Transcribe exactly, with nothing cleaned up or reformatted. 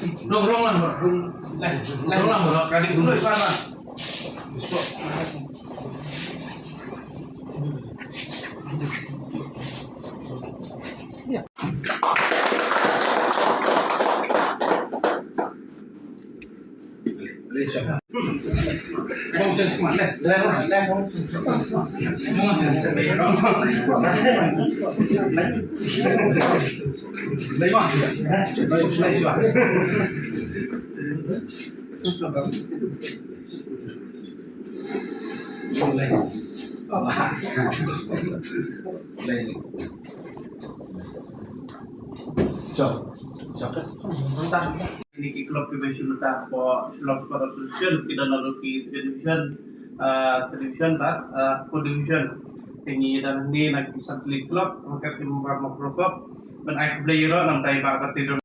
Rung, rung lang, rung. Rung lang, rung. Ka dei rung, rung lang. Kine ki club ki ba ïashim bynta hapoh Shillong Sports Association, ki don naduh ki second division, ah, third division bad, ah, fourth division. Te ngi don hangne na ki Santli Club, hangkat ki member Mawkyrwat Cup. Ban ai khublei ïa baroh, namar ba ka tei don